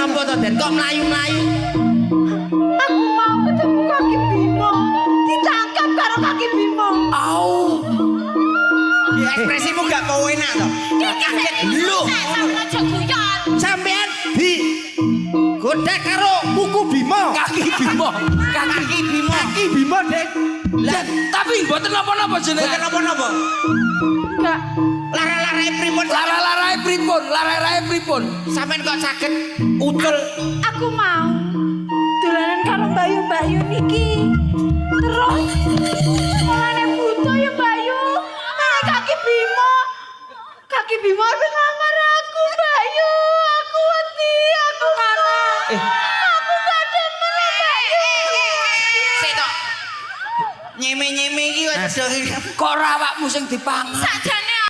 Napa to, Den? Kok mlayu-mlayu? Aku mau ketemu Kaki Bimo. Ditangkap karo Kaki Bimo. Au. Ya, ekspresimu gak mau enak to. Kaget lho. Sampeyan aja guyon. Sampean di godhek karo kuku Bimo. Kaki Bimo. Kaki Bimo. Kaki Bimo, Dek. Lah, tapi mboten napa-napa Mboten jenengan. napa-napa. Enggak. Lara-larae pripun? Lara-larae pripun? Lara-larae pripun? Sampeyan kok saged ucul? Aku mau dolanan karo Mbak Yu, Mbak Yu niki. Terus mulane buta ya, Mbak Yu. Eh, Kaki Bimo. Kaki Bimo arep ngelamar aku, Mbak Yu. Aku wedi, aku mana? Eh. Aku gak demen lah, Mbak Yu. Sik tok. Nyeme-nyeme iki kok sedang Kok ora awakmu sing dipangan? Sakjane